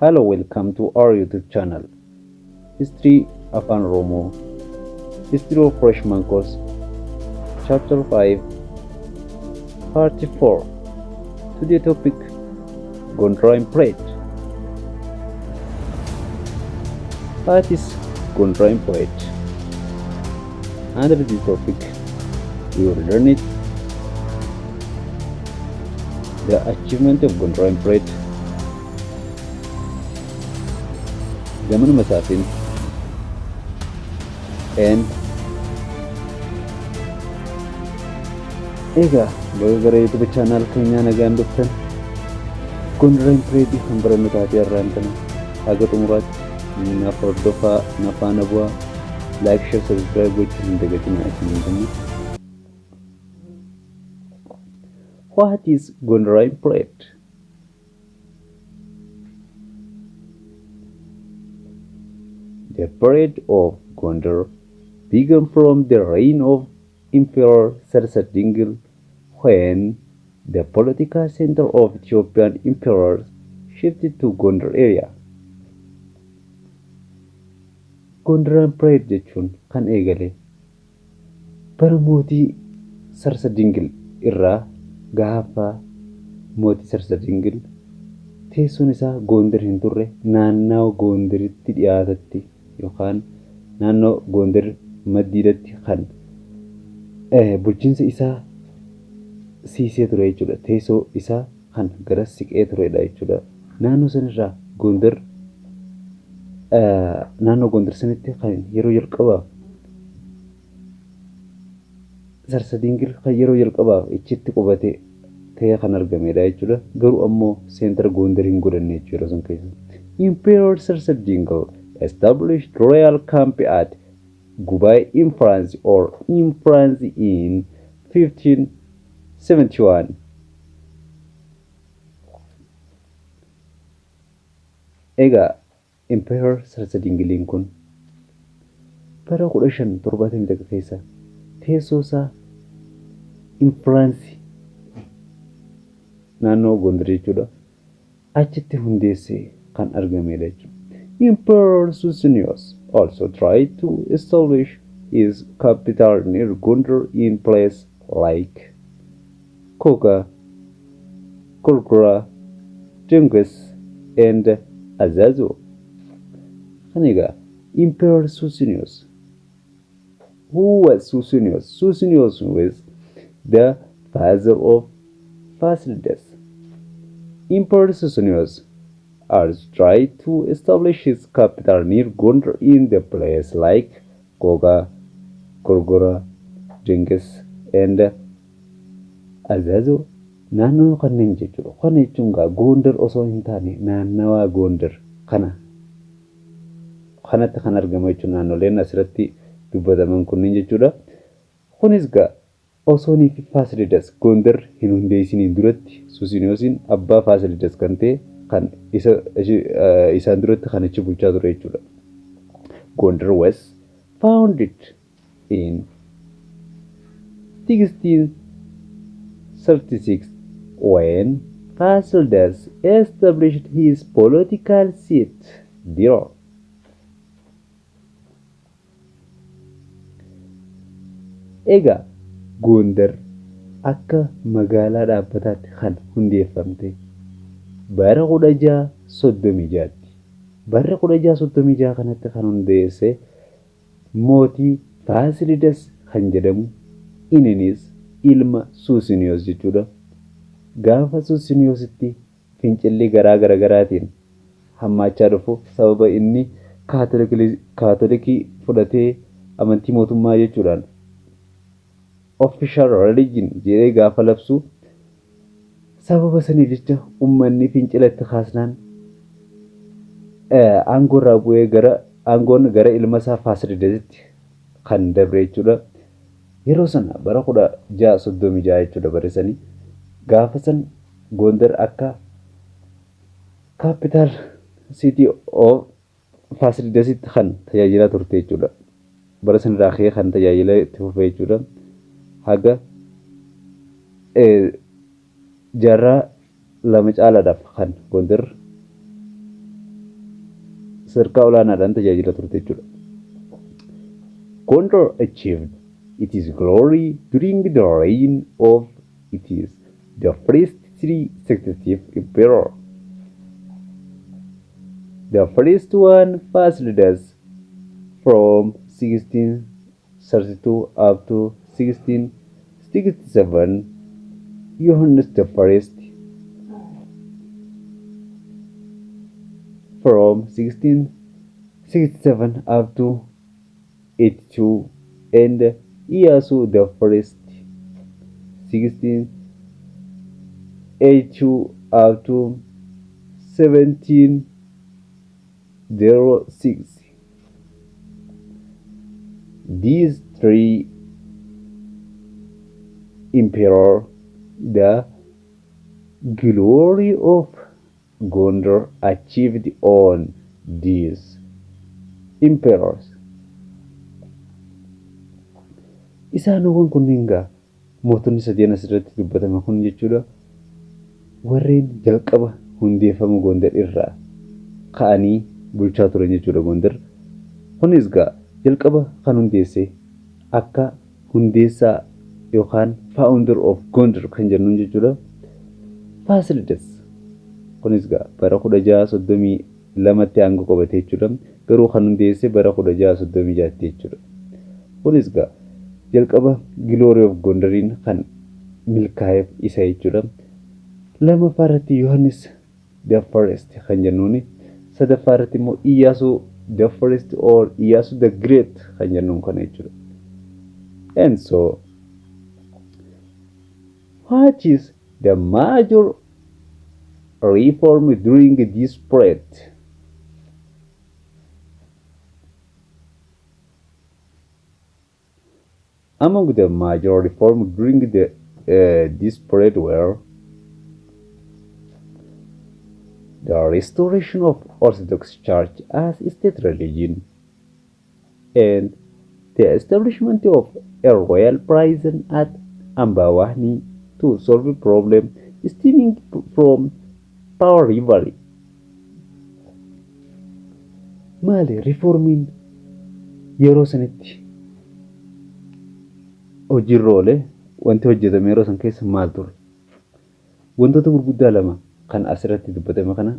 Hello, welcome to our YouTube channel, History Afaan Oromoo, History of Freshman Course, Chapter 5, Part 4. Today topic, Gondarine Period. What is Gondarine Period? Under this topic, we will learn it, the achievement of Gondarine Period, Zaman Masafin, and Egaa baga gara YouTube channel keenyaa nagaan dhuftan. Gondarine Period kan barannu taatee irraan kana haga xumuraatti naaf hordofaa, na faana bu'aa, like, share, subscribe gochuu hin dagatinaa isiniin jenna. What is Gondarine Period? The period of Gondar began from the reign of Emperor Sarsa Dingil when the political center of Ethiopian emperors shifted to Gondar area. Gondarine Period jechuun kan eegale bara mootii Sarsa Dingil irraa, gaafa mootii Sarsa Dingil teessoon isaa Gondar hin turre, naannawa Gondaritti dhiyaatatti yookaan naannoo Gondar maddiidatti kan bulchiinsa isaa siisee ture jechuudha. Teessoo isaa kan gara siqee turedha jechuudha. Naannoo sanirraa Gondar, naannoo Gondar sanitti kan yeroo jalqabaaf Sarsa Dingil kan yeroo jalqabaaf ichitti qubate ta'ee kan argamedha jechuudha. Garuu ammoo center Gondar hin godhanne jechuudha yeroo san keessa. Emperor Sarsa Dingil established royal camp at Gubai in France or in France in 1571. Egaa Emperor Sarsa Dingiliin kun bara 1571 keessa teessoo isaa Infiraansi, naannoo Gondar jechuudha, achitti hundeessee kan argamedha jechuudha. Emperor Susenyos also tried to establish his capital near Gondar in place like Koga, Gorgora, Dengus and Azazo. Kan egaa Emperor Susenyos. Who was Susenyos? Susenyos was the father of Fasilides. Emperor Susenyos also tried to establish his capital near Gondar in the place like Goga, Gorgora, Dengus and Azazo. Naannoo kanneen jechuudha. Kana jechuun gaa Gondar osoo hin taane naannawaa Gondar kana kanatti kan argamu jechuudha, naannoleen asirratti dubbataman kunniin jechuudha. Kunis gaa osoo fi Faasilidas Gondar hin hundeessiniin duratti, Susinyoosiin abbaa Faasilidas kan ta'e kan isa isaan duratti kan achi bulchaa ture jechuudha. Gondar was founded in 1636 when Fasilidas established his political seat there. Egaa Gondar akka magaalaa dhaabbataatti kan hundeeffamte bara 1636tti. Bara 1636 kanatti kan hundeesse mootii Faasilidas kan jedhamu, inninis ilma Suusiniyoos jechuudha. Gaafa Suusiniyoositti fincilli garaa garaagaraatiin hammaachaa dhufu, sababa inni Kaatolikii fudhatee amantii mootummaa jechuudhaan official religion jedhee gaafa labsu, sababa saniif jecha uummanni fincila itti kaasnaan aangoo irraa bu'ee gara aangoon gara ilma isaa Faasilidasitti kan dabre jechuudha. Yeroo sana bara 1636 jechuudha bara sanii. Gaafa san Gondar akka capital city of Faasilidasitti kan tajaajilaa turte jechuudha. Bara sanirraa ka'ee kan tajaajila itti fufe jechuudha. Haga jaarraa 2 caalaadhaaf kan Gondar Sadarkaa olaanaadhaan tajaajila turte jechuudha. Gondar achieved its glory during the reign of its the first three successive emperor. The first one, Fasilidas, from 1632 up to 1667, Yohannes the First from 1667 up to 82, and Iyasu the First, 1682 up to 1706. These three emperor, the glory of Gondar achieved on these emperors. Isaanowwan kunneen gaa mootonni sadeen asirratti dubbatame kun jechuudha, warreen jalqaba hundeeffama Gondar irraa ka'anii bulchaa turan jechuudha Gondar. Kunis gaa jalqaba kan hundeesse akka hundeessaa yookaan founder of Gondar kan jennuun jechuudha, Faasilidas. Kunis gaa bara 1632tti aangoo qabate jechuudha. Garuu kan hundeesse bara 1636tti jechuudha. Kunis gaa jalqaba Glory of Gondariin kan milkaa'eef isa jechuudha. Lammaffaa irratti Yohannis the First kan jennuuni. Sadaffaa irratti immoo Iyyaasuu the First or Iyyaasuu the Great kan jennuun kana jechuudha. And so, what is the major reform during this period? Among the major reforms during this period were the restoration of Orthodox Church as state religion and the establishment of a royal prison at Ambawani to solve a problem stemming from power rivalry. Maali reformiin yeroo sanitti hojiirra oole? Wanti hojjetame yeroo san keessa maal ture? Wantoota gurguddaa lama kan asirratti dubbatame kana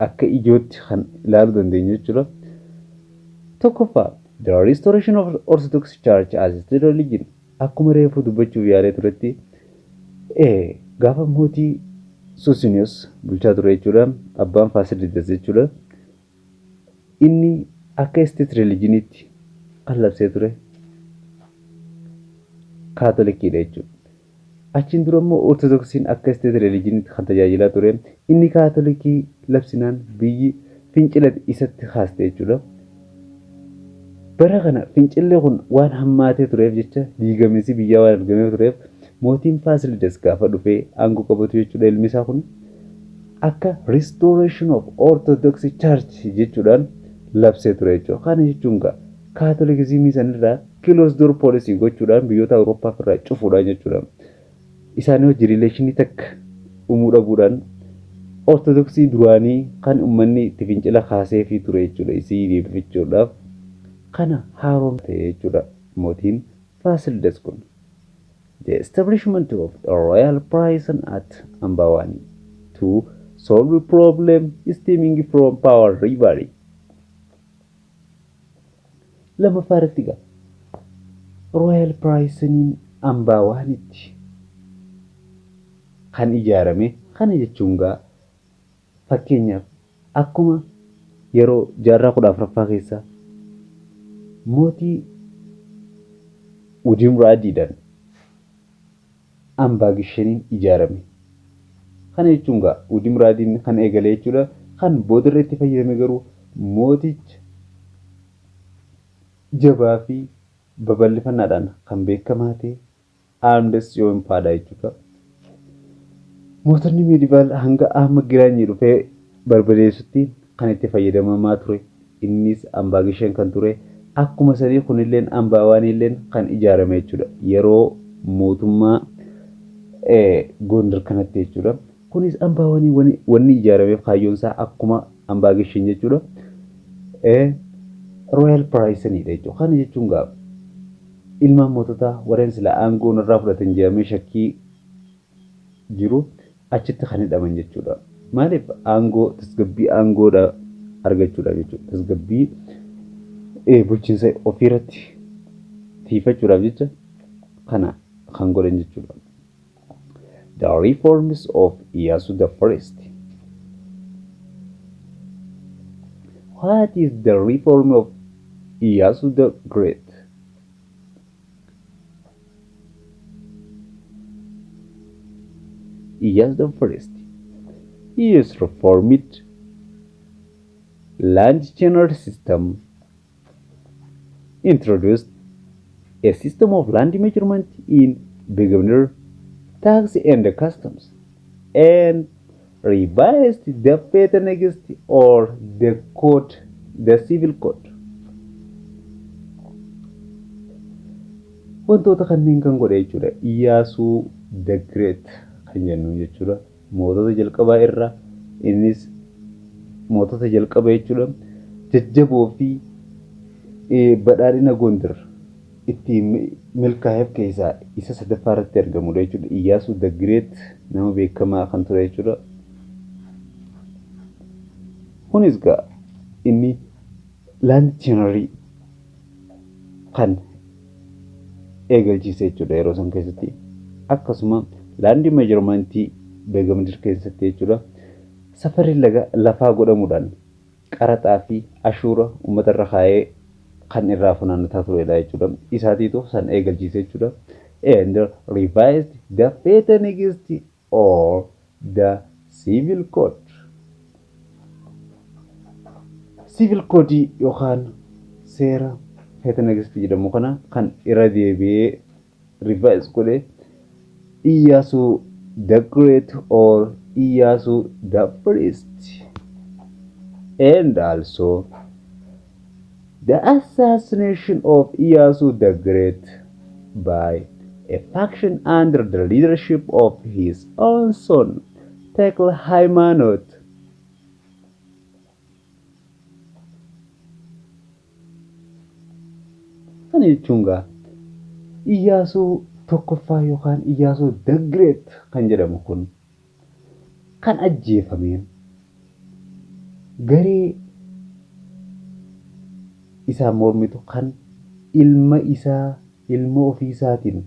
akka ijootti kan ilaaluu dandeenyu jechuudha. Tokkoffaa, the restoration of Orthodox Church as state religion. Akkuma reefu dubbachuuf yaalee turetti, gaafa mootii Susinius bulchaa ture jechuudha. Abbaan Faasilidas jechuudha. Inni akka state religionitti kan labsee ture Kaatolikiidha jechuudha. Achiin dura immoo Ortodoksiin akka state religionitti kan tajaajilaa ture. Inni Kaatolikii labsinaan biyyi fincila isatti kaaste jechuudha. Bara kana fincilli kun waan hammaatee tureef jecha, diigamiinsi biyyaa waan argamee tureef, mootiin Faasilidas gaafa dhufee aangoo qabatu jechuudha, ilmi isaa kun akka restoration of Orthodox Church jechuudhaan labsee ture jechuudha. Kana jechuun gaa Kaatolikizimii sanirraa close door policy gochuudhaan biyyoota Awurooppaa irraa cufuudhaan jechuudha. Isaanii hojii relationii takka uumuu dhabuudhaan Ortodoksii duraanii kan uummanni itti fincila kaasee fi ture jechuudha. Isii deebifachuudhaaf kana haaromte jechuudha mootiin Faasilidas kun. The establishment of a royal prison at Ambawani to solve problem stemming from power rivalry. Lammaffaa irratti egaa Royal Prisoniin Ambaawaanitti kan ijaarame. Kana jechuun gaa fakkeenyaaf akkuma yeroo jaarraa 14ffaa keessa mootii Udiim Raadiidhaan Ambaa Gisheniin ijaarame. Kana jechuun gaa Udiim Raadiin kan eegale jechuudha. Kan boodarra itti fayyadame garuu mooticha jabaa fi babal'ifannaadhaan kan beekamaa ta'e Amda Tsiyoon faadha jechuudha. Mootonni medieval hanga Ahmad Giraanyii dhufee barbadeessutti kan itti fayyadamamaa ture. Innis Ambaa Gisheen kan ture. Akkuma sanii kunilleen Ambaawaaniilleen kan ijaarame jechuudha. Yeroo mootummaa Gondar kanatti jechuudha. Kunis Ambaawaanii wanni ijaarameef kaayyoon isaa akkuma Ambaa Gisheen jechuudha. Royal Prisonidha jechuudha. Kana jechuun gaa ilmaan moototaa warreen sila aangoo irraa fudhatan jedhamee shakkii jiru achitti kan hidhaman jechuudha. Maaliif aangoo tasgabbii aangoodha argachuudhaaf jechuudha. Tasgabbii bulchiinsa ofiirratti tiifachuudhaaf jecha kana kan godhan jechuudha. The reforms of Iyasu the First. What is the reform of Iyasu the Great? Iyasu the First. He is reformed land tenure system, introduced a system of land measurement in Begemder, tax and customs, and revised the Fetha Negest or the code, the civil code. Wantoota kanneen kan godhe jechuudha. Iyyaasuu the Great kan jennu jechuudha. Mootota jalqabaa irraa innis mootota jalqaba jechuudha. Jajjaboo fi badhaadhina Gondar ittiin milkaa'eef keessaa isa sadaffaa irratti argamudha jechuudha. Iyyaasuu the Great nama beekamaa kan ture jechuudha. Kunis gaa inni land tenure kan eegalchiise jechuudha yeroo san keessatti. Akkasuma land measurement Begemdir keessatti jechuudha. Safarri lafaa godhamuudhaan qaraxaa fi ashuura uummata irra kaa'ee kan irraa funaannataa turedha jechuudha. Isaatiitu san eegalchiise jechuudha. And revised the Fetha Negest or the civil code. Civil code yookaan seera Fetha Negest jedhamu kana kan irra deebi'ee revise godhe Iyyaasuu the Great or Iyyaasuu the First, and also the assassination of Iyyasu the Great by a faction under the leadership of his own son Tekle Haymanot. Kana jechuun gaa Iyyaasuu tokkoffaa yookaan Iyyaasuu the Great kan jedhamu kun kan ajjeefameen garee isaa mormitu kan ilma isaa ilma ofii isaatiin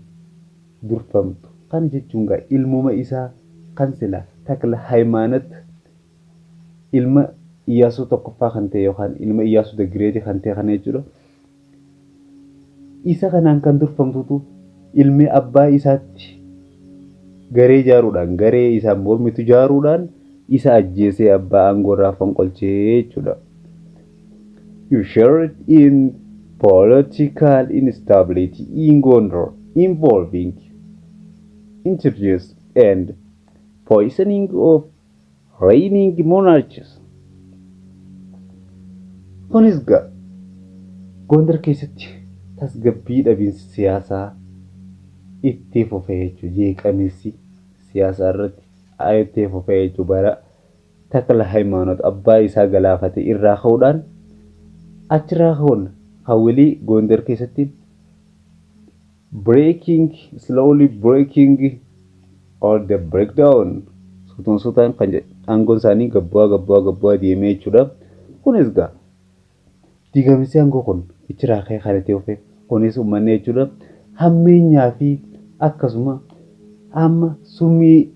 durfamtu. Kana jechuun gaa ilmuma isaa kan sila Takla Haymaanot ilma Iyyaasuu tokkoffaa kan ta'e yookaan ilma Iyyaasuu the Great kan ta'e kana jechuudha. Isa kanaan kan durfamtutu ilmi abbaa isaatti garee ijaaruudhaan, garee isaan mormitu ijaaruudhaan isa ajjeesee abbaa aangoo irraa fonqolchee jechuudha. You shared in political instability in Gondar involving intrigues and poisoning of reigning monarchs. Kunis gaa Gondar keessatti tasgabbii dhabiinsi siyaasaa itti fufee jechuudha. Jeeqamiinsi siyaasaa irratti itti fufee jechuudha. Bara Takla Haymaanot abbaa isaa galaafate irraa ka'uudhaan, achirraa ka'uun hawwilii Gondar keessatti breaking, slowly breaking or the breakdown, suutuun suutaan kan aangoon isaanii gabbu'aa gabbu'aa gabbu'aa deemee jechuudha. Kunis gaa diigaminsi aangoo kun ichiraa ka'ee kan itti fufe. Kunis uummanni jechuudha hammeenyaa fi akkasuma hamma summii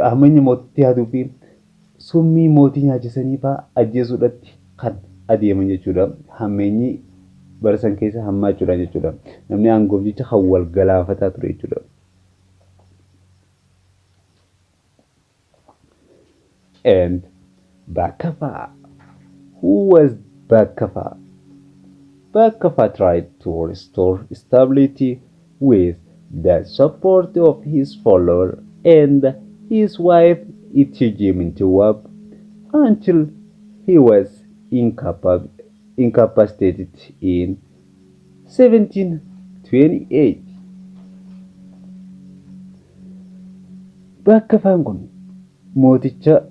hammeenya mootitti yaaduu fi summii mootii nyaachisanii fa'aa ajjeesuudhaatti kan adeeman jechuudha. Hammeenyi bara san keessa hammaachuudhaan jechuudha. Namni aangoof jecha kan wal galaafataa ture jechuudha. And Bakafa. Who was Bakafa? Bakafa tried to restore stability with the support of his follower and his wife Itege Mentewab until he was incapacitated in 1728. Bakkafaan kun mooticha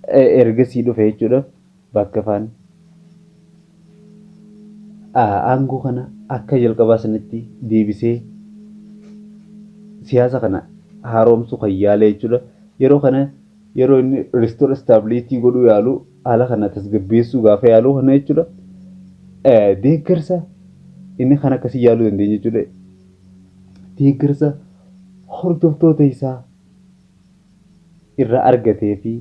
ergasii dhufe jechuudha. Bakkafaan Aangoo kana akka jalqabaa sanatti deebisee siyaasa kana haaromsuu kan yaale jechuudha. Yeroo kana yeroo inni restore stability godhuu yaalu, haala kana tasgabbeessuu gaafa yaalu kana jechuudha. Deeggarsa inni kan akkasii yaaluu dandeenya jechuudha. Deeggarsa hordoftoota isaa irraa argatee fi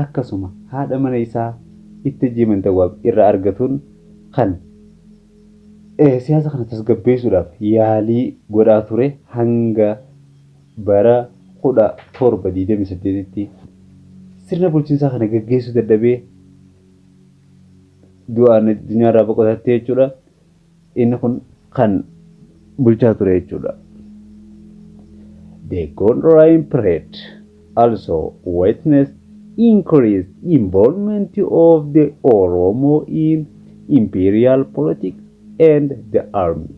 akkasuma haadha mana isaa Ittejjii Mantawwaab irraa argatuun kan siyaasa kana tasgabbeessuudhaaf yaalii godhaa ture hanga bara 1728tti sirna bulchiinsaa kana gaggeessuu dadhabee du'aan addunyaarraa boqotatte jechuudha. Inni kun kan bulchaa ture jechuudha. The Gondarine period also witnessed increased involvement of the Oromo in imperial politics and the army.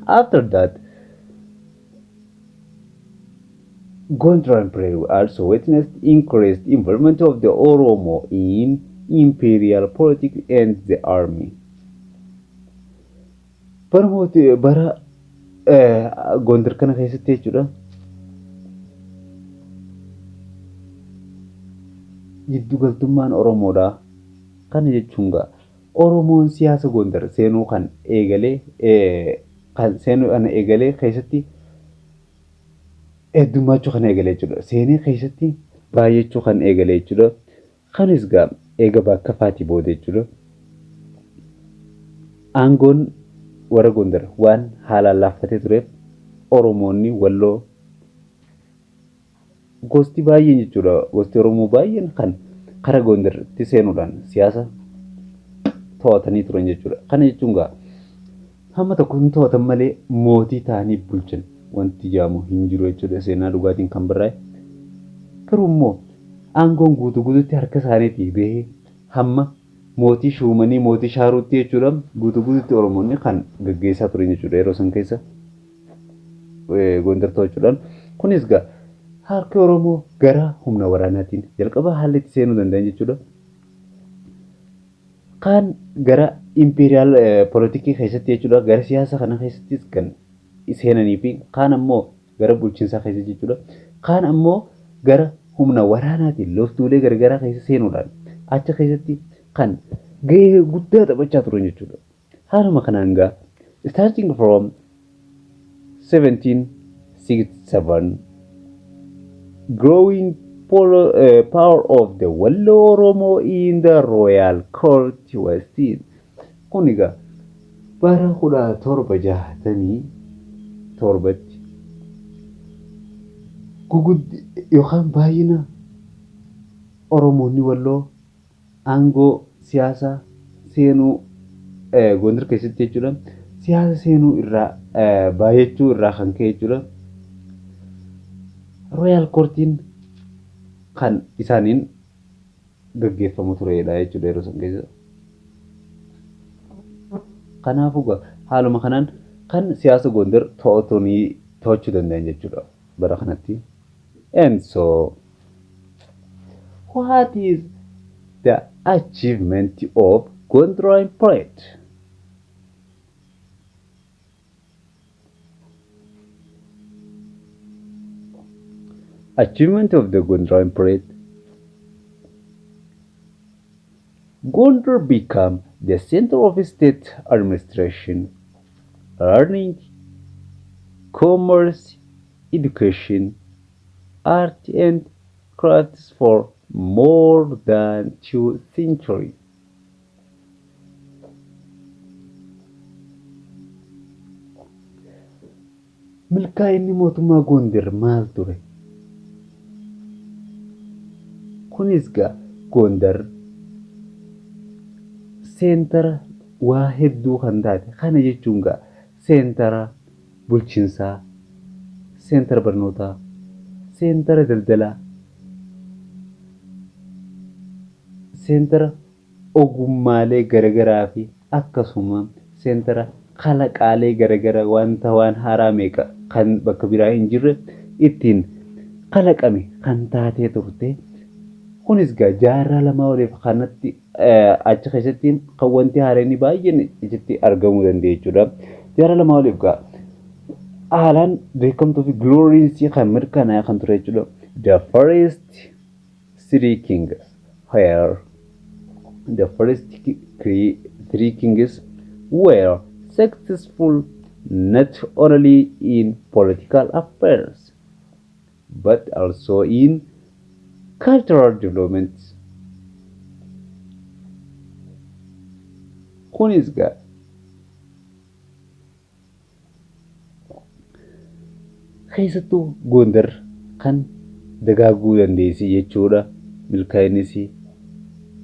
After that, Gondarine period also witnessed increased involvement of the Oromo in imperial politics and the army. Bara mootii bara Gondar kana keessatti jechuudha. Giddugaltummaan Oromoodha. Kana jechuun gaa Oromoon siyaasa Gondar seenuu kan eegalee kan seenuu kan eegalee keessatti heddummaachuu kan eegale jechuudha. Seenee keessatti baay'achuu kan eegale jechuudha. Kanis gaa eega bakka faatii booda jechuudha. Aangoon warra Gondar waan haalaan laaffatee tureef Oromoonni Walloo gosti baay'een jechuudha. Gosti Oromoo baay'een kan kara Gondaritti seenuudhaan siyaasa to'atanii turan jechuudha. Kana jechuun gaa hamma tokko hin to'atan malee mootii ta'anii bulchan wanti jedhamu hin jiru jechuudha seenaa dhugaatiin kan barraa'e. Garuu immoo aangoon guutuu guutuutti harka isaaniitii bahee hamma mootii shuumanii mootii shaaruutti jechuudha guutuu guutuutti Oromoonni kan gaggeessaa turan jechuudha yeroo san keessa Gondar to'achuudhaan. Kunis gaa harki Oromoo gara humna waraanaatiin jalqaba haalli itti seenuu danda'an jechuudha. Kaan gara imperial politikii keessatti jechuudha gara siyaasa kana keessattis kan seenanii fi kaan ammoo gara bulchiinsaa keessa jechuudha. Kaan ammoo gara humna waraanaatiin loltuulee garagaraa keessa seenuudhaan achi keessatti kan gahee guddaa taphachaa turan jechuudha. Haaluma kanaan gaa starting from 1767 growing power of the Wallo Oromo in the royal court was seen. Kun egaa bara 1767tti guguddi yookaan baay'ina Oromoonni Walloo aangoo siyaasaa seenuu Gondar keessatti jechuudha. Siyaasa seenuu irraa baay'achuu irraa kan ka'e jechuudha. Royal Courtiin kan isaaniin gaggeeffamu turedha jechuudha yeroo san keessa. Kanaafuu haaluma kanaan kan siyaasa Gondar to'atanii to'achuu danda'an jechuudha bara kanatti. And so what is the achievement of Gondarine period? Achievement of the Gondarine period. Gondar became the center of state administration, learning, commerce, education, art and crafts for more than 2 centuries. Milkaa'inni mootummaa Gondar maal ture? Kunis gaa Gondar seentara waa hedduu kan taate kana jechuun gaa seentara bulchiinsaa, seentara barnootaa, seentara daldalaa, seentara ogummaalee garagaraa fi akkasuma seentara kalaqaalee garagaraa wanta waan haaraa meeqa kan bakka biraa hin jirre ittiin kalaqame kan taatee turte. Kunis egaa jaarraa lamaa oliif kanatti achi keessatti kan wanti haareen baay'een achitti argamuu danda'e jechuudha. Jaarraa lamaa oliif egaa haalaan beekamtuu fi glooriinsii kan mirkanaa'e kan ture jechuudha. The first three kings were the first three kings were successful not only in political affairs but also in cultural development. Kunis egaa keessattuu Gondar kan dagaaguu dandeessi jechuudha. Milkaa'innis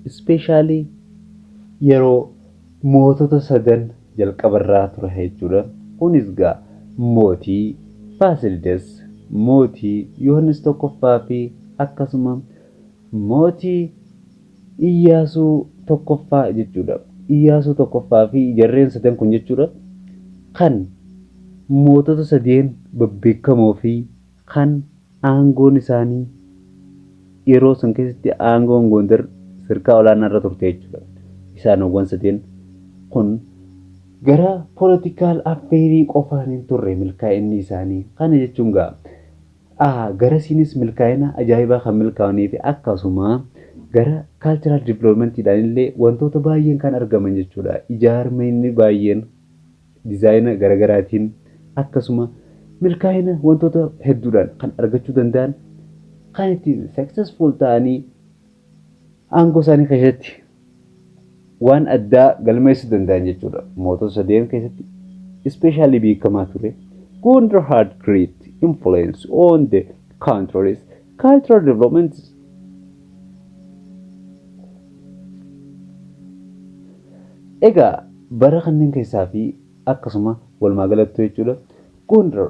especially yeroo mootota sadan jalqabarraa ture jechuudha. Kunis egaa mootii Faasilidas, mootii Yohaannis tokkoffaa fi akkasuma mootii Iyyaasuu tokkoffaa jechuudha. Iyyaasuu tokkoffaa fi jarreen sadan kun jechuudha kan mootota sadeen babbeekamoo fi kan aangoon isaanii yeroo san keessatti aangoon Gondar sadarkaa olaanaa irra turte jechuudha. Isaanowwan sadeen kun gara political affairii qofaan hin turre milkaa'inni isaanii. Kana jechuun gaa garasiinis milkaa'ina ajaa'ibaa kan milkaa'anii fi akkasuma gara cultural developmentiidhaan illee wantoota baay'een kan argaman jechuudha. Ijaarmeenni baay'een dizaayina garagaraatiin akkasuma milkaa'ina wantoota hedduudhaan kan argachuu danda'an kan ittiin successful ta'anii aangoo isaanii keessatti waan addaa galmeessuu danda'an jechuudha. Mootota sadeen keessatti especially beekamaa ture. Gondar had great influence on the country's cultural development. Egaa bara kanneen keessaa fi akkasuma walumaa galatti jechuudha. Gondar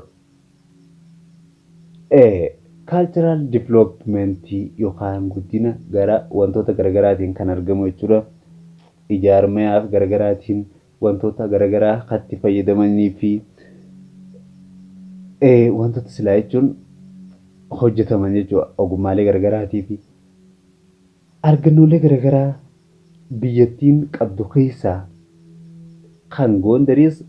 cultural development yookaan guddina gara wantoota garaagaraatiin kan argamu jechuudha. Ijaarmayaaf garaagaraatiin wantoota garaagaraa kan itti fayyadamanii fi wantoota silaa jechuun hojjetaman jechuudha. Ogummaalee garaagaraatii fi argannoolee garaagaraa biyyattiin qabdu keessaa kan Gondaris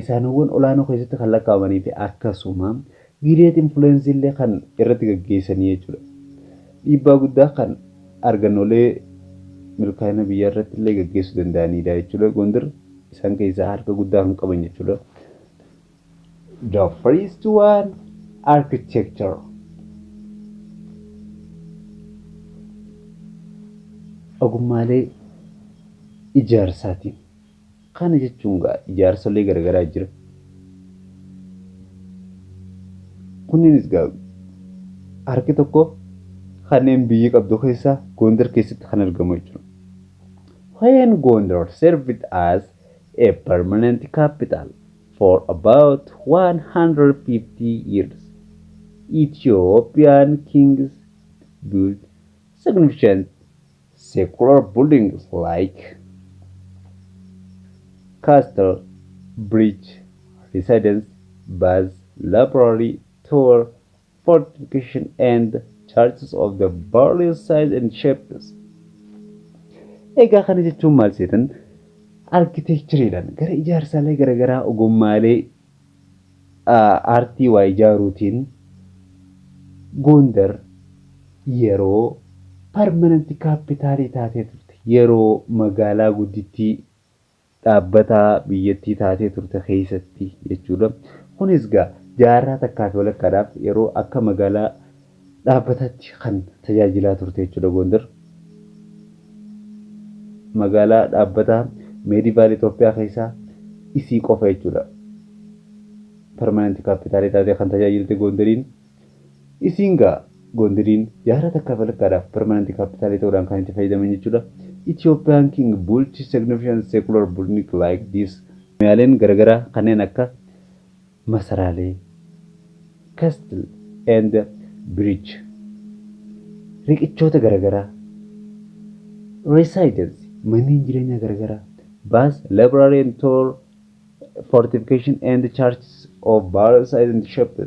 isaanowwan olaanoo keessatti kan lakkaa'amanii fi akkasuma great influence illee kan irratti gaggeessanii jechuudha. Dhiibbaa guddaa kan argannoolee milkaa'ina biyyaa irratti illee gaggeessuu danda'anidha jechuudha. Gondar isaan keessaa harka guddaa kan qaban jechuudha. The first one, architecture. Ogummaalee ijaarsaatiin. Kana jechuun gaa ijaarsolee garaagaraa jira. Kunneenis gaa harki tokko kanneen biyyi qabdu keessaa Gondar keessatti kan argamu jechuudha. When Gondar served as a permanent capital for about 150 years, Ethiopian kings built significant secular buildings like castle, bridge, residence, baths, library, tower, fortification, and churches of the various sizes and shapes. Egaa kana jechuun maal seetan, architectureiidhaan gara ijaarsaalee garaagaraa ogummaalee aartii waa ijaaruutiin Gondar yeroo permanent capitalii taatee turte, yeroo magaalaa guddittii dhaabbataa biyyattii taatee turte keessatti jechuudha. Kunis egaa jaarraa takkaa fi walakkaadhaaf yeroo akka magaalaa dhaabbataatti kan tajaajilaa turte jechuudha Gondar. Magaalaa dhaabbataa medieval Itoophiyaa keessaa isii qofa jechuudha. Permanent capitalii taatee kan tajaajilte Gondariin. Isiin gaa Gondariin jaarraa takkaa fi walakkaadhaaf permanent capitalii ta'uudhaan kan itti fayyadaman jechuudha. Ethiopian king built significant secular building like this. Meeshaaleen garaagaraa kanneen akka masaraalee, castle and bridge, riqichoota garaagaraa, residence, manneen jireenyaa garaagaraa, baths, library and tower, fortification and churches of various size and shape.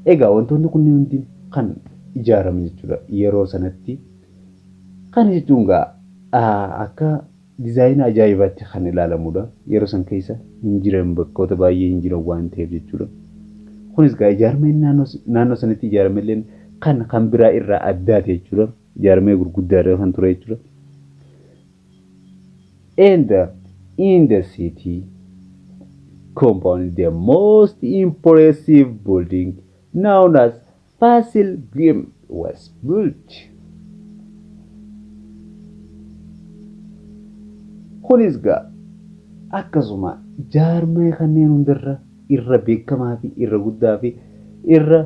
Egaa wantoonni kunneen hundi kan ijaarame jechuudha yeroo sanatti. Kana jechuun gaa akka dizaayina ajaa'ibaatti kan ilaalamudha. Yeroo san keessa hin jiran bakkoota baay'ee hin jiran waan ta'eef jechuudha. Kunis gaa ijaarmeen naannoo sanatti ijaarame illee kan biraa irraa addaati jechuudha. Ijaarmee gurguddaadha kan ture jechuudha. And in the city compound, the most impressive building known as Fasil Gimb was built. Kunis gaa akkasuma jaarmee kanneen hundarra irra beekamaa fi irra guddaa fi irra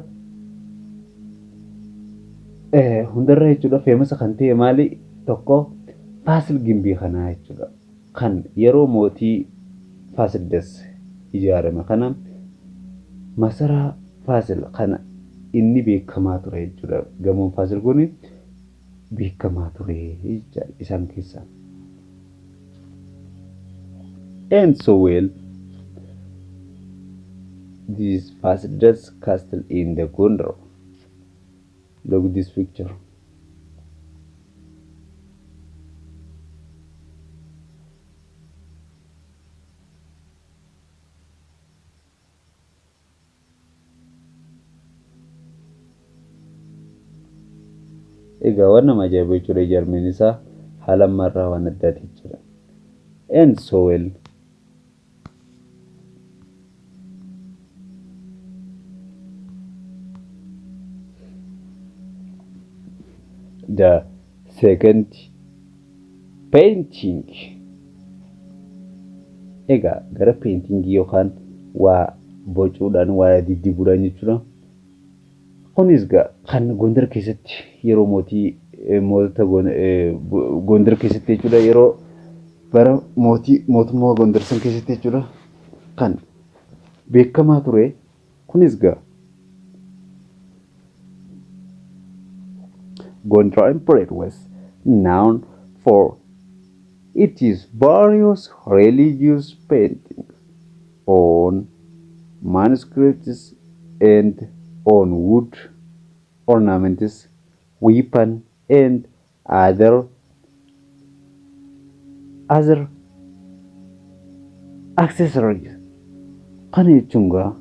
hundarra jechuudha famous kan ta'e maali tokko Faasil Gimbii kanaa jechuudha. Kan yeroo mootii Faasilidas ijaarame kana masaraa Faasil kana inni beekamaa ture jechuudha. Gamoon Faasil kun beekamaa ture jechuudha isaan keessaa. And so well, this Fasilidas castle in the Gondar. Look this picture. Egaa waan nama ajaa'ibu jechuudha, ijaarmeen isaa haala ammaarraa waan addaati jechuudha. And so well, the second painting. Egaa gara paintingii yookaan waa bocuudhaan waa diddibuudhaan jechuudha. Kunis egaa kan Gondar keessatti yeroo mootii mootota Gondar keessatti jechuudha, yeroo bara mootii mootummaa Gondar san keessatti jechuudha kan beekamaa ture. Kunis egaa Gondar Empire was known for its various religious paintings on manuscripts and on wood ornaments, weapon and other accessories. Kana jechuun gaa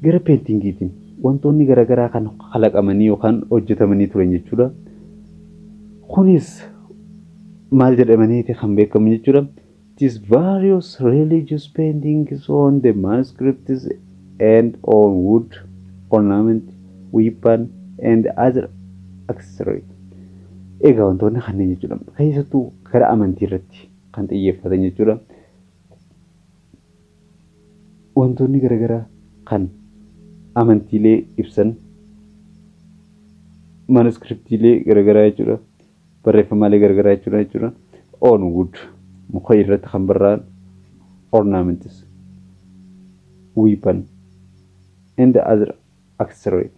gara paintingiitiin wantoonni garaagaraa kan kalaqamanii yookaan hojjetamanii turan jechuudha. Kunis maal jedhamaniiti kan beekamu jechuudha. These various religious paintings on the manuscripts and on wood ornament, weapon and other accessories. Egaa wantoonni kanneen jechuudha. Keessattuu gara amantii irratti kan xiyyeeffatan jechuudha. Wantoonni garaagaraa kan amantiilee ibsan manuscriptiilee garaagaraa jechuudha. Barreeffamaalee garaagaraa jechuudha. On wood, muka irratti kan barraa'an, ornaments, weapon and other accessory.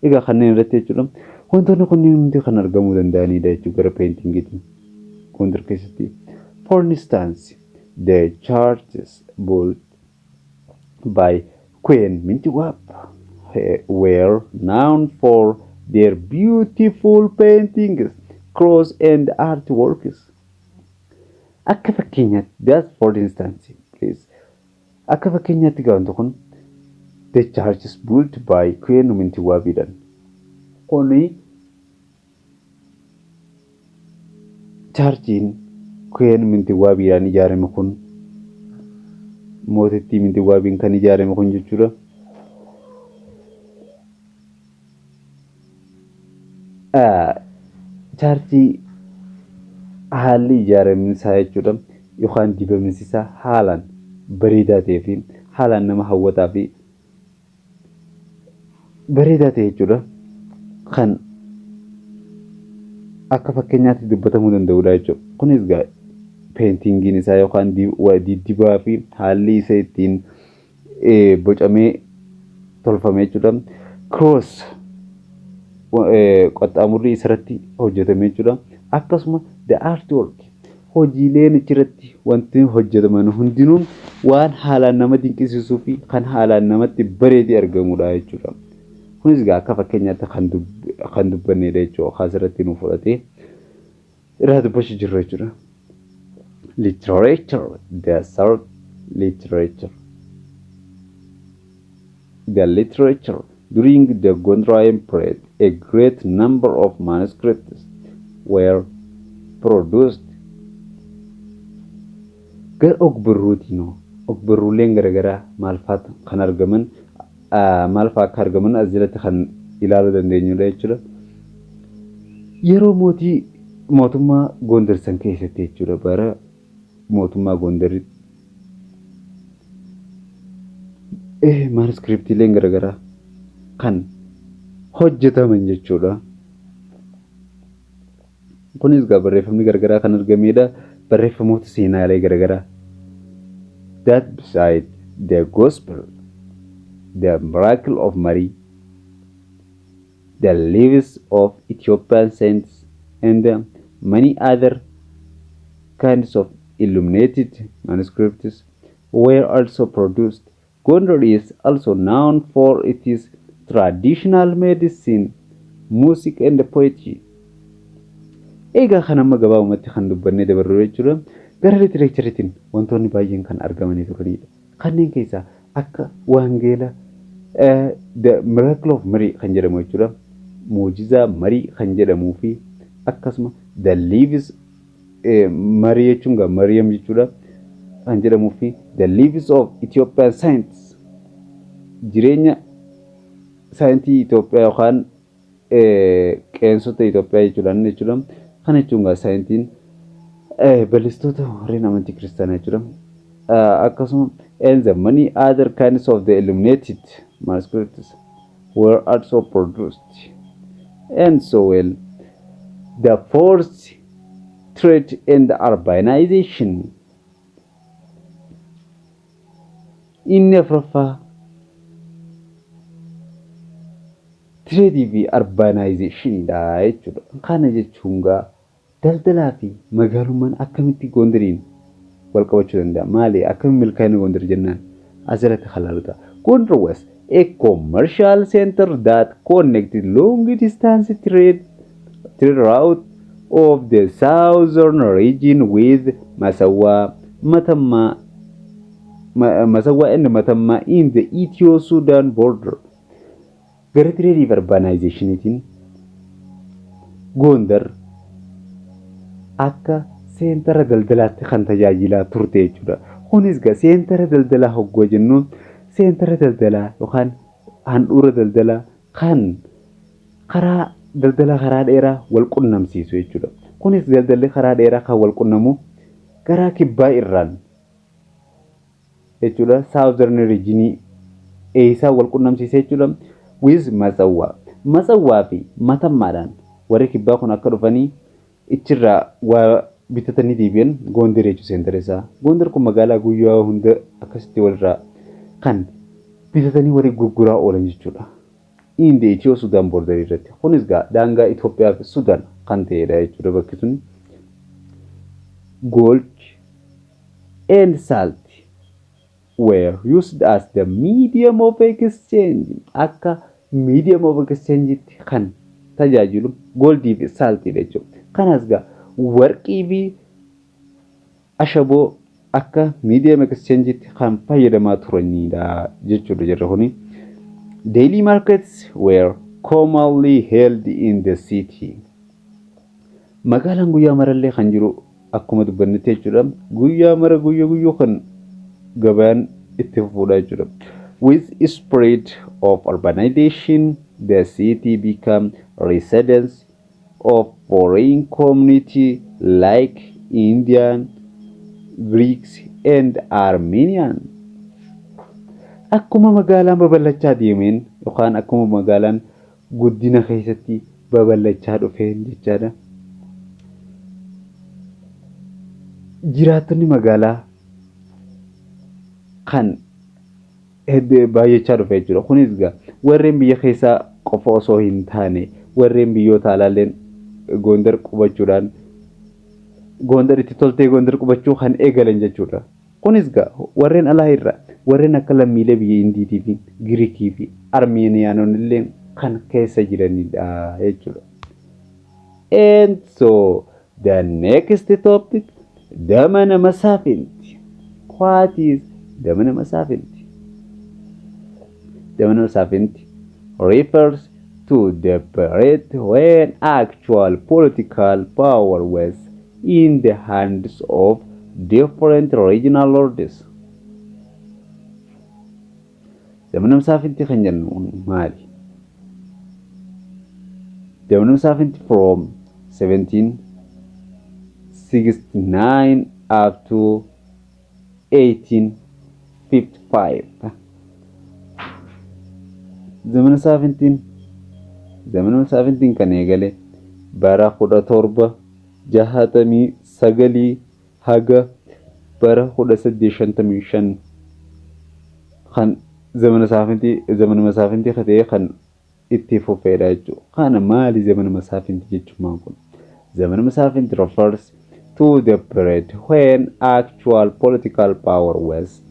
Egaa kanneen irratti jechuudha. Wantoonni kunneen hundi kan argamuu danda'anidha jechuudha gara paintingiitiin Gondar keessatti. For instance, the churches built by Queen Mintiwab were known for their beautiful paintings, cross and artworks. Akka fakkeenyaatti, that's for instance, please. Akka fakkeenyaatti wanti kun the churches built by Queen Mintiwaabiidhaan. Kuni churchiin Queen Mintiwaabiidhaan ijaarame kun, mootittii Mintiwaabiin kan ijaarame kun jechuudha. Churchii haalli ijaaramni isaa jechuudha yookaan dibamiinsi isaa haalaan bareedaa ta'ee fi haalaan nama hawwataa fi bareedaa ta'e jechuudha. Kan akka fakkeenyaatti dubbatamuu danda'udha jechuudha. Kunis egaa paintingiin isaa yookaan diddibaa fi haalli isa ittiin bocamee tolfame jechuudha. Cross, qaxxaamurri isarratti hojjetame jechuudha. Akkasuma the artwork, hojiileen achirratti wanti hojjetaman hundinuu waan haalaan nama dinqisiisuu fi kan haalaan namatti bareedee argamudha jechuudha. Kunis egaa akka fakkeenyaatti kan dubbannedha jechuudha. Asirratti nu fudhatee irraa dubbachuu jirru jechuudha. Literature, the third literature. The literature during the Gondarine period, a great number of manuscripts were produced. Gara ogbarruutiin ogbarruuleen garaagaraa maal faatu kan argaman, maal fa'aa akka argaman as jalatti kan ilaaluu dandeenyudha jechuudha. Yeroo mootii mootummaa Gondar san keessatti jechuudha, bara mootummaa Gondaritti manuscriptiileen garaagaraa kan hojjetaman jechuudha. Kunis egaa barreeffamni garaagaraa kan argamedha. Barreeffamoota seenaalee garaagaraa. That beside the gospel, the miracle of Mary, the lives of Ethiopian saints and many other kinds of illuminated manuscripts were also produced. Gondar is also known for its traditional medicine, music and poetry. Egaa kan amma gabaabumatti kan dubbannee dabarru jechuudha. Gara literatureiitiin wantoonni baay'een kan argamanii turanidha. Kanneen keessaa akka Wangeela, The Miracle of Mary kan jedhamu jechuudha. Muujizaa Marii kan jedhamuu fi akkasuma The Lives, Marii jechuun gaa Mariyam jechuudha, kan jedhamuu fi The Lives of Ethiopian Saints, jireenya saintii Itoophiyaa yookaan qeensota Itoophiyaa jechuudha. Kana jechuun gaa saintiin bal'istoota warreen amantii kiristaanaa jechuudha. Akkasuma and the many other kinds of the illuminated manuscripts were also produced. And so well, the fourth, trade and urbanization. Inni afuraffaa tradeii fi urbanizationiidha jechuudha. Kana jechuun gaa daldalaa fi magaalummaan akkamitti Gondariin wal qabachuu danda'a? Maali? Akkamitti milkaa'ina Gondar jennaan asirratti kan ilaalu ta'a. Gondar was a commercial center that connected long distance trade route of the southern region with Massawa, Matamma, Massawa and Matamma in the Ethio-Sudan border. Gara tradeii fi urbanizationiitiin Gondar akka centera daldalaatti kan tajaajilaa turte jechuudha. Kunis egaa centera daldalaa hoggoo jennuun centera daldalaa yookaan handhuura daldalaa kan karaa daldala karaa dheeraa wal qunnamsiisu jechuudha. Kunis daldalli karaa dheeraa kan wal qunnamu karaa kibbaa irraan jechuudha. Southern region eessaa wal qunnamsiisa jechuudha. With Matsawwaa. Matsawwaa fi Matammaadhaan warri kibbaa kun akka dhufanii ichirraa waa bitatanii deebi'an Gondar jechuudha centera isaa. Gondar kun magaalaa guyyaa hunda akkasitti walirraa kan bitatanii walii gurguraa oolan jechuudha. In the Ethio Sudan border irratti. Kunis gaa daangaa Itoophiyaa fi Sudan kan ta'edha jechuudha bakki sun. Gold and salt were used as the medium of exchange. Akka medium of exchange kan tajaajilu goldii fi saltiidha jechuudha. Kanas gaa warqii fi ashaboo akka medium exchange kan fayyadamaa turanidha jechuudha jarri kuni. Daily markets were commonly held in the city. Magaalaan guyyaa marallee kan jiru akkuma dubbannetti jechuudha. Guyyaa mara guyyaa guyyuu kan gabayaan itti fufuudha jechuudha. With spread of urbanization, the city became residence of foreign community like Indian, Greeks and Armenian. Akkuma magaalaan babal'achaa deemeen yookaan akkuma magaalaan guddina keessatti babal'achaa dhufeen jechaadha. Jiraattonni magaalaa kan hedduu baay'achaa dhufe jechuudha. Kunis egaa warreen biyya keessaa qofa osoo hin taane warreen biyyoota alaalleen Gondar qubachuudhaan Gondar itti toltee Gondar qubachuu kan eegalan jechuudha. Kunis egaa warreen alaa irraa warreen akka lammiilee biyya Indiitii fi Giriikii fi Armeeniyaanonni illee kan keessa jiranidha jechuudha. And so the next topic, Zamana Masaafinti. What is Zamana Masaafinti? Zamana Masaafinti refers to the period when actual political power was in the hands of different regional lords. Zamana Masaafinti kan jennu maali? Zamana Masaafinti from 1769 up to 1855. Zamana Masaafintiin kan eegale bara 1769 haga bara 1855 kan Zamana Masaafintii ta'e kan itti fufeedha jechuudha. Kana maali Zamana Masaafintii jechuun kun? Zamana Masaafintii refers to the period when actual political power was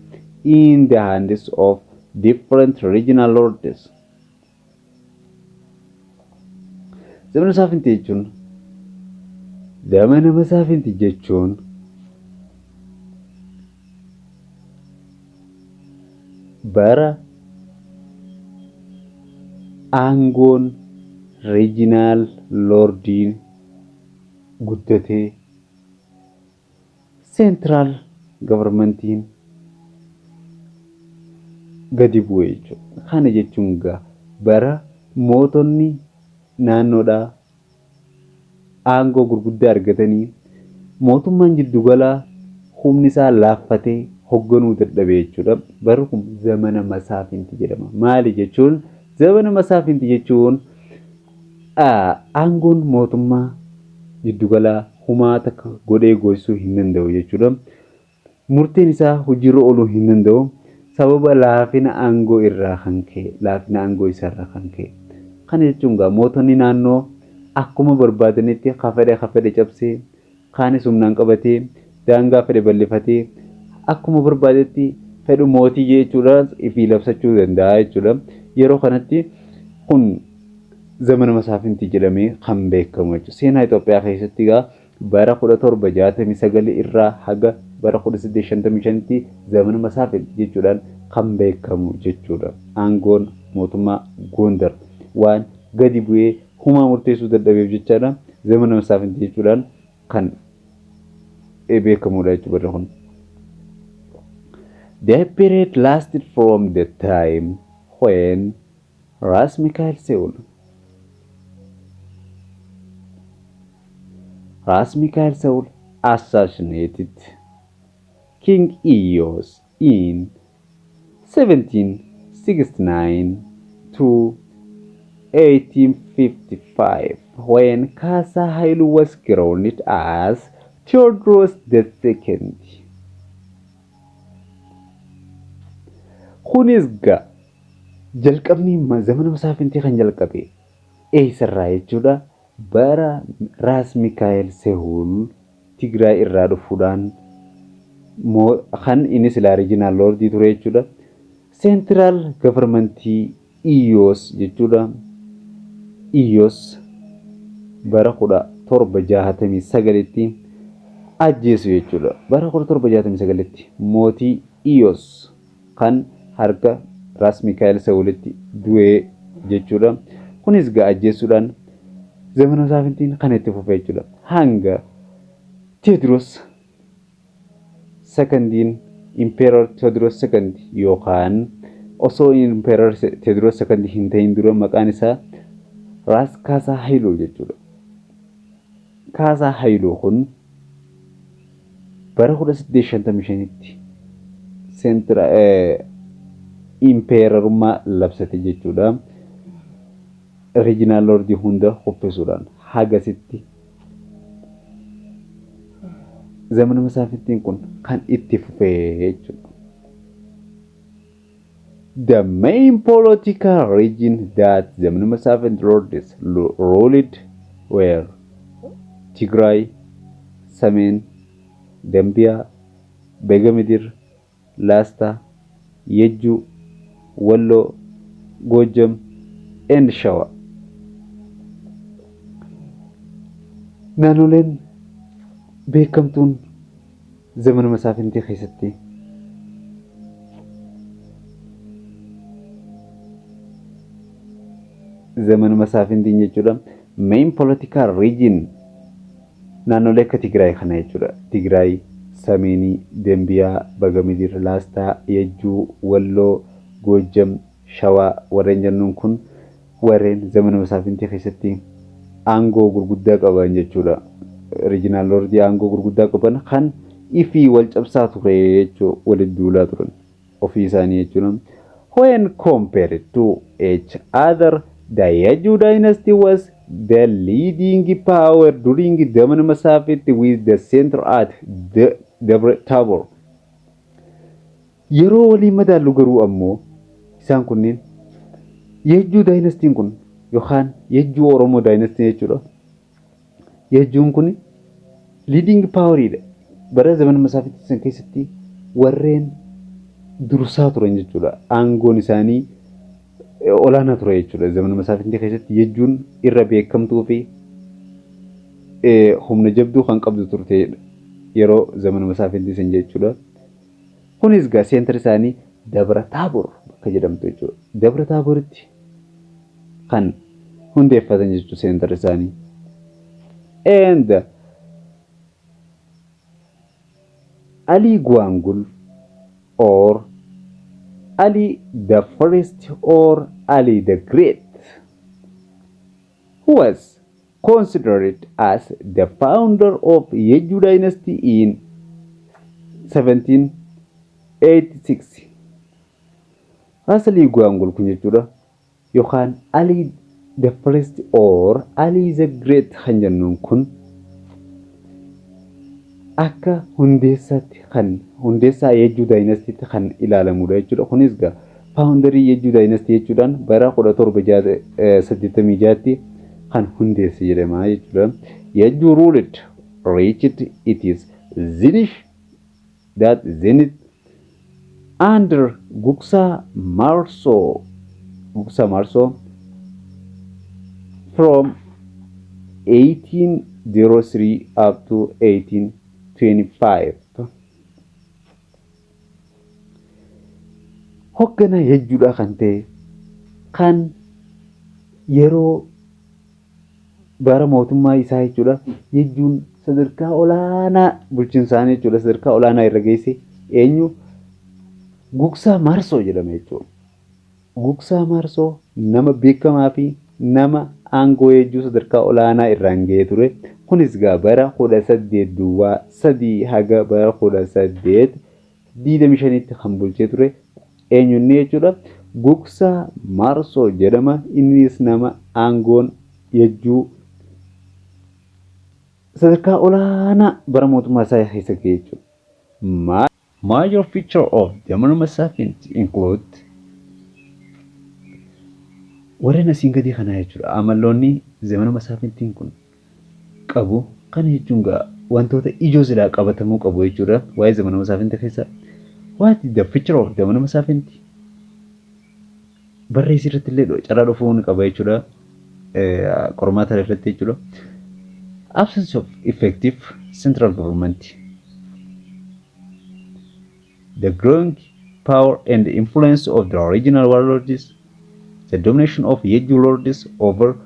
in the hands of different regional lords. Zamana Masaafintii jechuun bara aangoon regional lordiin guddatee central governmentiin gadi bu'e jechuudha. Kana jechuun egaa bara mootonni naannoodhaa aangoo gurguddaa argatanii mootummaan jiddugalaa humni isaa laaffatee hoogganuu dadhabe jechuudha. Barri kun Zamana Masaafinti jedhama. Maali jechuun Zamana Masaafinti jechuun aangoon mootummaa jiddugalaa humaa takka godhee goosisuu hin danda'u jechuudha. Murteen isaa hojiirra ooluu hin danda'u. Sababa laafina aangoo irraa kan ka'e, laafina aangoo isaarraa kan ka'e. Kana jechuun egaa mootonni naannoo akkuma barbaadanitti ka fedhe cabsee, kaanis humnaan qabatee, daangaa fedhe bal'ifatee, akkuma barbaadetti fedhu mootii jechuudha ifii labsachuu danda'a jechuudha. Yeroo kanatti kun Zamana Masaafintii jedhamee kan beekamu jechuudha. Seenaa Itoophiyaa keessatti egaa bara 1769 irraa haga bara 1855tti Zamana Masaafintii jechuudhaan kan beekamu jechuudha. Aangoon mootummaa Gondar waan gadi bu'ee humaa murteessuu dadhabeef jechaadha. Zamana Masaafintii jechuudhaan kan beekamudha jechuudha kun. The period lasted from the time when Ras Mikael Sehul assassinated King Iyos in 1769 to 1855, when Kasa Hailu was crowned as Theodorus II. Kunis gaa jalqabni Zamana Masaafintii kan jalqabe eessarraa jechuudha? Bara Raas Mikaa'el Sehul Tigraay irraa dhufuudhaan kan inni silaa regional lordii ture jechuudha. Central governmentii Iyyoos jechuudha. Iyyoos bara 1769tti ajjeesu jechuudha. Bara 1769tti mootii Iyyoos kan harka Raas Mikaa'el Sehulitti du'ee jechuudha. Kunis gaa ajjeesuudhaan Zamana Masaafintiin kan itti fufe jechuudha. Hanga Teediroos Secondiin, Emperor Teediroos Second, yookaan osoo Emperor Teediroos Second hin ta'in dura maqaan isaa Raas Kaasaa Haayiluu jechuudha. Kaasaa Haayiluu kun bara 1855tti central emperorummaa labsate jechuudha. Regional lordii hunda kuffisuudhaan hagasitti Zamana Masaafintiin kun kan itti fufee jechuudha. The main political region that Zamana Masafint lords ruled were Tigray, Samen, Dambia, Begemidir, Laastaa, Yejjuu, Walloo, Goojjam and Shawa. Naannoleen beekamtuun Zamana Masaafintii keessatti Zamana Masaafintiin jechuudha. Main political region naannolee akka Tigraay kana jechuudha. Tigraay, Sameenii, Dembiyaa, Bagamidir, Laastaa, Yejjuu, Walloo, Goojjam, Shawaa warreen jennuun kun warreen Zamana Masaafintii keessatti aangoo gurguddaa qaban jechuudha. Regional lordii aangoo gurguddaa qaban kan ifii wal cabsaa ture jechuu walitti duulaa turan ofii isaanii jechuudha. When compared to each other, the Yaju dynasty was the leading power during Zamana Masaafit with the center at the Debre Tabor. Yeroo waliin madaallu garuu ammoo isaan kunneen Yejjuu daayinastiin kun yookaan Yejjuu Oromoo daayinastii jechuudha. Yejjuun kun leading poweriidha. Bara zamana masaafintii san keessatti warreen dursaa turan jechuudha. Aangoon isaanii olaanaa ture jechuudha. Zamana masaafintii keessatti Yejjuun irra beekamtuu fi humna jabduu kan qabdu turte yeroo zamana masaafintii san jechuudha. Kunis egaa center isaanii Dabra Taabor bakka jedhamtu jechuudha. Dabra Taaboritti kan hundeeffatan jechuudha center isaanii. And Ali Gwangul or Ali the First or Ali the Great, who was considered as the founder of Yejju dynasty in 1786. Ras Ali Gwangul kun jechuudha yookaan Ali the First or Ali the Great kan jennuun kun akka hundeessaatti kan hundeessaa Yejjuu dynastyitti kan ilaalamudha jechuudha. Kunis egaa founderii Yejjuu dynasty jechuudhaan bara 1786tti kan hundeesse jedhama jechuudha. Yejjuu ruled reached its zenith that zenith under Gugsa Marso from 1803 up to 1825. Hoogganaa Yejjuudha kan ta'e kan yeroo bara mootummaa isaa jechuudha. Yejjuun sadarkaa olaanaa bulchiinsaanii jechuudha. Sadarkaa olaanaa irra geesse eenyu? Gugsaa Marsoo jedhama jechuudha. Gugsaa Marsoo nama beekamaa fi nama aangoo Yejjuu sadarkaa olaanaa irraan ga'ee ture. Kunis egaa bara 1803 haga bara 1825tti kan bulchee ture. Eenyunni jechuudha? Gugsaa Marsoo jedhama. Innis nama aangoon Yejjuu sadarkaa olaanaa bara mootummaa isaa keessa ga'e jechuudha. Major feature of Zamana Masaafinti include warreen asiin gadii kanaa jechuudha. Amaloonni Zamana Masaafintiin kun qabu kana jechuun gaa wantoota ijoo silaa qabatamuu qabu jechuudha. Waa'ee Zamana Masaafintii keessa what is the feature of Zamana Masaafinti? Barreessii irratti illee carraa dhufuu ni qaba jechuudha. Qormaata irratti jechuudha. Absence of effective central government. The growing power and influence of the regional warlords, the domination of Yejju lords over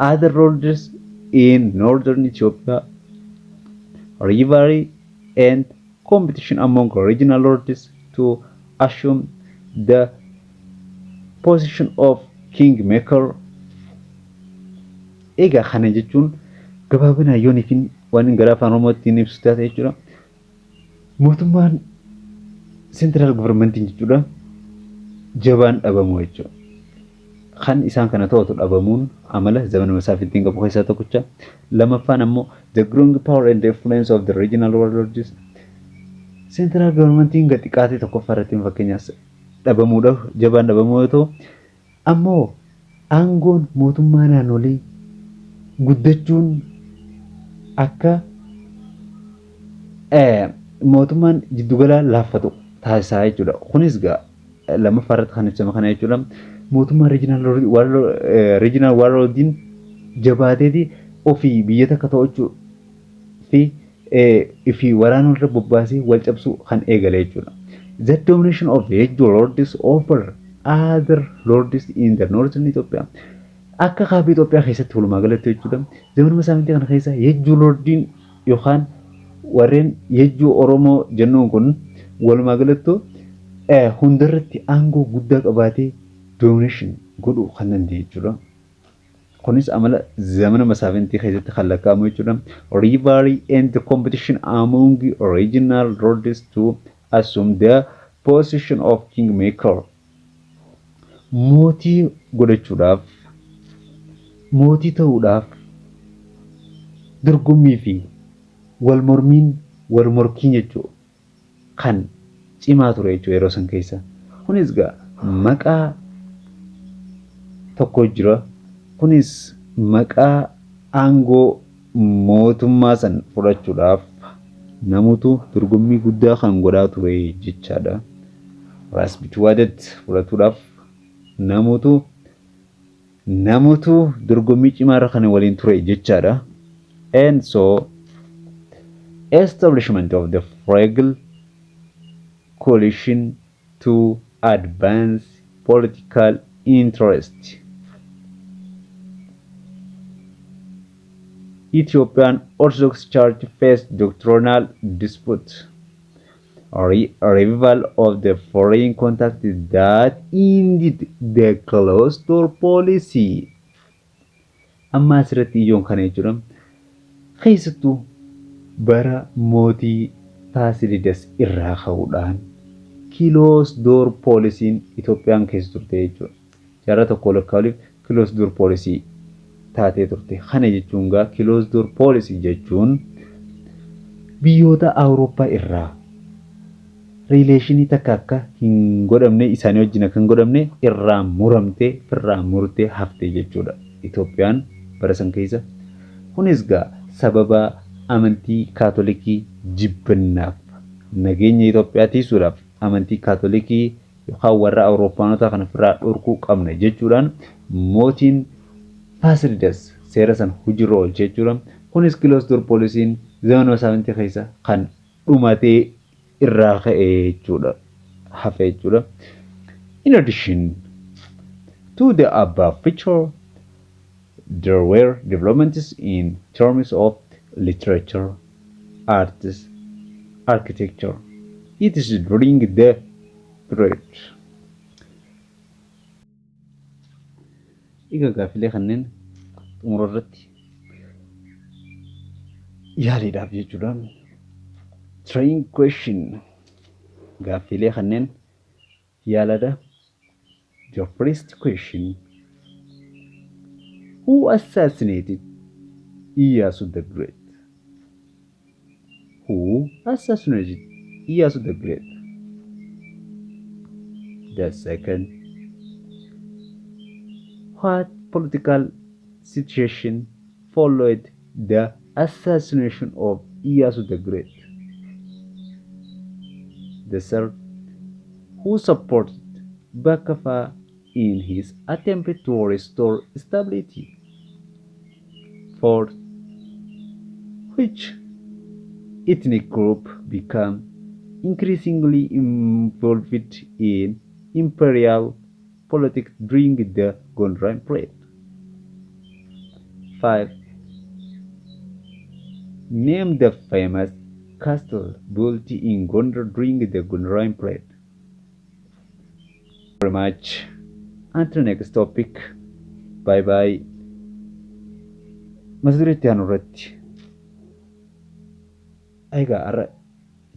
other lords in northern Ethiopia, rivalry and competition among regional lords to assume the position of kingmaker. Egaa kana jechuun gabaabinaan yoon ifin waan gara afaan Oromootti ibsu taate jechuudha. Mootummaan central governmentiin jechuudha jabaan dhabamu jechuudha. Kan isaan kana to'atu dhabamuun amala Zamana Masaafintiin qabu keessaa tokkicha. Lamaffaan ammoo the growing power and influence of the regional warlords. Central governmentiin gad xiqqaatee tokkoffaa irratti fakkeenyaaf dhabamuudhaaf jabaan dhabamuu yoo ta'u, ammoo aangoon mootummaa naannolee guddachuun akka Mootummaan jiddugalaa laaffatu taasisaa jechuudha. Kunis gaa lammaffaa irratti kan ibsame kana jechuudha. Mootummaan regional warlordiin jabaateeti ofii biyya takka to'achuu fi fi waraana irra bobbaasee wal cabsuu kan eegale jechuudha. The domination of Yejju lords over other lords in the northern Ethiopia. Akka kaaba Itoophiyaa keessatti walumaa galatti jechuudha. Zamana masaafintii kana keessa Yejjuu lordiin yookaan warreen Yejjuu Oromoo jennuun kun walumaa galattu hundarratti aangoo guddaa qabaatee domination godhuu kan danda'e jechuudha. Kunis amala zamana masaafintii keessatti kan lakkaa'amu jechuudha. Rivalry and competition among regional lords to assume the position of kingmaker. Mootii godhachuudhaaf, mootii ta'uudhaaf dorgommii fi wal mormiin, wal morkiin jechuudha, kan cimaa ture jechuudha yeroo san keessa. Kunis gaa maqaa tokko jira. Kunis maqaa aangoo mootummaa san fudhachuudhaaf namoota dorgommii guddaa kan godhaa ture jechaadha. Raas Bitwaadad fudhatuudhaaf namoota dorgommii cimaa irra kan waliin ture jechaadha. And so establishment of the fragile coalition to advance political interest. Ethiopian Orthodox Church faced doctrinal dispute. Revival of the foreign contact that ended the closed door policy. Amma asirratti ijoon kana jechuudha. Keessattuu bara mootii Faasilidas irraa ka'uudhaan closed door policyn Itoophiyaan keessa turte jechuudha. Jaarraa tokko walakkaa oliif closed door policy taatee turte. Kana jechuun gaa closed door policy jechuun biyyoota Awurooppaa irraa relationii takka akka hin godhamne, isaanii wajjin akka hin godhamne irraa muramtee, firraa murtee hafte jechuudha. Itoophiyaan bara san keessa. Kunis gaa sababa amantii Kaatolikii jibbannaaf, nageenya Itoophiyaa tiisuudhaaf, amantii Kaatolikii yookaan warra Awurooppaanota kana ofirraa dhorkuu qabna jechuudhaan mootiin Faasilidas seera san hojiirra oolche jechuudha. Kunis closed door policyn zamana masaafintii keessa kan dhumatee irraa ka'e jechuudha. Hafe jechuudha. In addition to the above feature, there were developments in terms of literature, arts, architecture. It is during the period. Egaa gaaffilee kanneen xumura irratti yaaliidhaaf jechuudha. Trying question, gaaffilee kanneen yaaladha. The first question: Who assassinated Iyasu the Great? Who assassinated Iyasu the Great? The second: What political situation followed the assassination of Iyasu the Great? The third: Who supported Bakafa in his attempt to restore stability? Fourth: Which ethnic group became increasingly involved in imperial politics during the Gondarine period? 5. Name the famous castle built in Gondar during the Gondarine period. Very much. Until next topic. Bye bye. Mata duree itti aanu irratti egaa har'a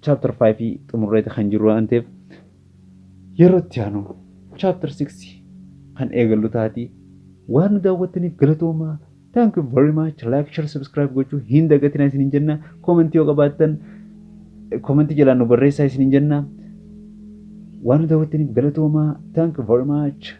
chapter 5 xumurreeti kan jiru waan ta'eef, yeroo itti aanu chapter 6 kan eegallu taati. Waan nu daawwattaniif galatoomaa. Thank you very much. Like, share, subscribe gochuu hin dagatinaa isiniin jenna. Commentii yoo qabaattan commentii jalaan nu barreessaa isiniin jenna. Waan nu daawwattaniif galatoomaa. Thank you very much.